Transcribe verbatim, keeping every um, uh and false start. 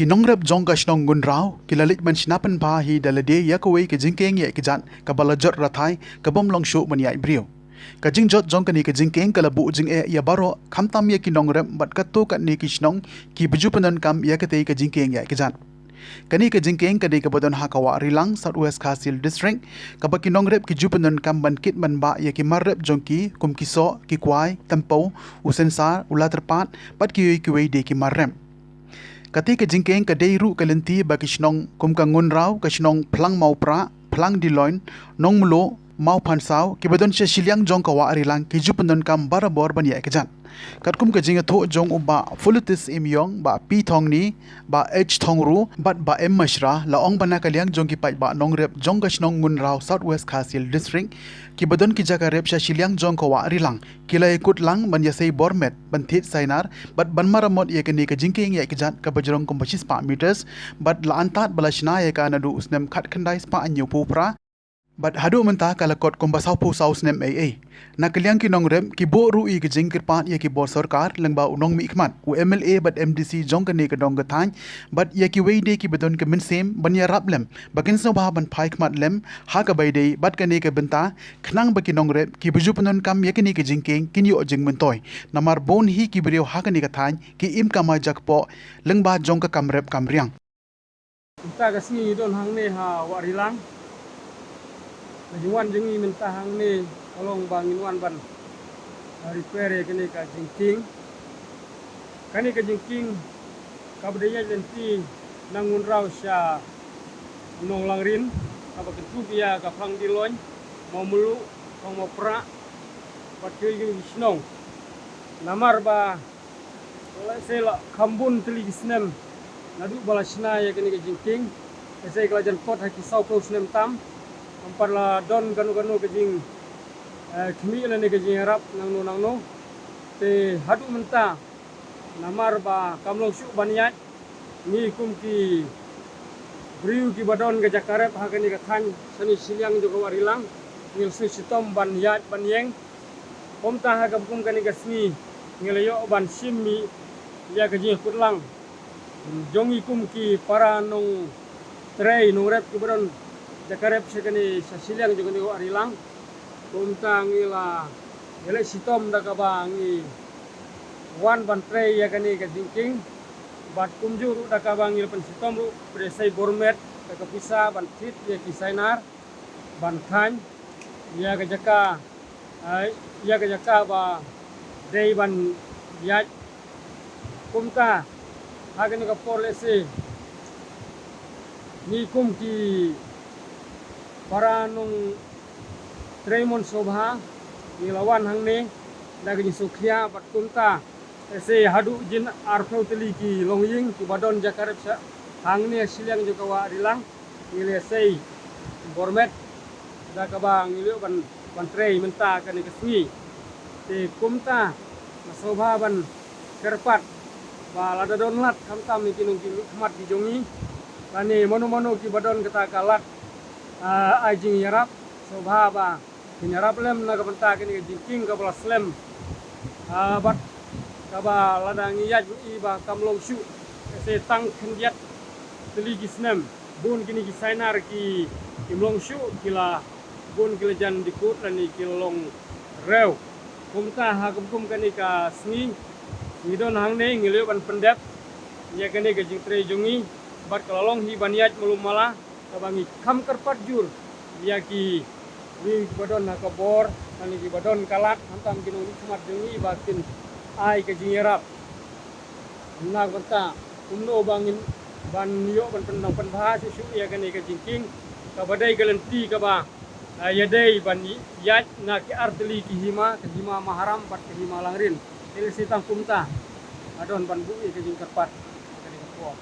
Ki nongrep jong ka shnong Ngunraw ki la leit ban shna pynbha hi da lade ïa kawei ka jingkieng ïaid kjat kaba la jot rathai ka bym long shuh ban ïaid briew. Ka jingjot jong kane ka jingkieng ka la buh jingeh ïa baroh, khamtam ïa ki nongrep bad katto katne ki shnong kiba ju pyndonkam ïa katei ka jingkieng ïaid kjat. Kane ka jingkieng ka dei kaba don ha ka Wah Rilang, South West Khasi Hills District, kaba ki nongrep ki ju pyndonkam ban kit ban bah ïa ki mar rep jong ki kum ki soh, ki kwai, tempew, u sensar, u latyrpad bad kiwei kiwei de ki mar rep. Katei ka jingkieng ka dei ruh ka lynti ba ki shnong kum ka Ngunraw, ka shnong Phlang Mawprah, Phlang Diloin, Nongmluh, Mawphansaw, kiba don sha shiliang jong ka Wah Rilang ki ju pyndonkam barabor ban ïaid kjat. Katkum ka jingïathuh jong u Bah Fulitis Imyong, Bah P Thongni, Bah H Thongru bad Bah M Mashra, la ong ba na ka liang jong ki paidbah nongrep jong ka shnong Ngunraw, South West Khasi Hills District, kiba don ki jaka rep sha shiliang jong ka Wah Rilang, ki la ïakut lang ban ïasei bor met, ban thied sainar bad ban maramot ïa kane ka jingkieng ïaid kjat kaba jrong kumba shispah meters, bad la antad ba la shna ïa ka naduh u snem khatkhyndai spah hynñiewphew phra bad haduh mynta ka la kot kumba sawphew saw snem ei ei. Na ka liang ki nongrep ki buh ruh ïa ka jingkyrpad ïa ki bor sorkar lyngba u nongmihkhmat, u M L A bad M D C jong kane ka dong ka thaiñ, bad ïa kiwei de kiba don ka mynsiem ban ïarap lem ba kin sngewbha ban phai khmat lem ha kaba ïadei bad kane ka bynta, khnang ba ki nongrep kiba ju pyndonkam ïa kane ka jingkieng kin ïoh jingmyntoi. Namar bun hi ki briew ha kane ka thaiñ ki im kamai jakpoh lyngba jong ka kam rep kam riang. Mynta ka sngi ngi don hangne ha Wah Rilang. Ka jingwan jong ngi mynta hangne ka long ba ngin wan ban, ah, repair ïa kane ka jingkieng. Kane ka jingkieng kaba dei ïaid lynti na Ngunraw sha Nonglangrin, kaba kyntu ïa ka Phlang Diloin, Mawmluh, Phlang Mawprah bad kiwei kiwei ki shnong. Namar ba lehse la kham bun tylli ki snem naduh ba la shna ïa kane ka jingkieng. Lehse ka la jan kot ha ki sawphew snem tam. Kam pat la don kano kano ka jing, eh, khmih lane ka jingïarap nangno nangno. Te haduh mynta namar ba kam long shuh ban ïaid, ngi kum ki briew kiba don ka jaka rep ha kane ka thaiñ shane shiliang jong ka Wah Rilang, ngi la sngewshitom ban ïaid ban ïeng. Kumta ha kaba kum kane ka sngi ngi la ïoh ban shim ïa ka jingïakut lang jong ngi kum ki para nongtrei nongrep kiba don jaka rep sha kane sha shiliang jong kane ka Wah Rilang. Kumta ngi la ïaleh shitom da kaba ngi wan ban trei ïa kane ka jingkieng. Bad kumjuh ruh da kaba ngi la pynshitom ruh, pyrshah bor met da ka pisa ban thied ïa ki sainar ban thaiñ ïa ka jaka, ai, ïa ka jaka ba dei ban ïaid. Kumta ha kane ka por lehse ngi kum ki para nongtrei mon sngewbha ngi la wan hangne da ka jingsngewkhia bad kumta lehse haduh jin arphew tylli ki longïing kiba don jaka rep sha hangne shiliang jong ka Wah Rilang. Ngi la sei bor met da kaba ngi la ïoh ban, ban trei mynta kane ka sngi. Te kumta nga sngewbha ban kyrpad ba lada don lad khamtam ïa ki nongmihkhmat ki jong ngi lane mano mano kiba don kata ka lad, ah, ai jingïarap, sngewbha ba kin ïarap lem na ka bynta kane ka jingkieng kaba la slem, ah, bad kaba lada ngi ïaid ngi i ba kam long shuh, lehse tang khyndiat tylli ki snem bun kine ki sainar ki, kim long shuh, ki la bun ki la jan dikut lane ki la long rew. Kumta ha kum kum kane ka sngi ngi don hangne ngi la ïoh ban pyndep ïa kane ka jingtrei jong ngi bad ka la long hi ban ïaid malu mala. Kaba ngi kham kyrpad jur ïa ki, ïa kiba don ha ka bor lane kiba don ka lad, khamtam ki nongmihkhmat jong ngi ba kin ai ka jingïarap. Na ka bynta kumno ba ngin ban ïoh ban pyndonkam pynbha shuh shuh ïa kane ka jingkieng kaba dei ka lynti kaba, ah, ïadei ban ïaid na ki artylli ki hima, ka hima Maharam bad ka hima Langrin. Te lehse tang kumta nga don ban buh ïa ka jingkyrpad ha kane ka por.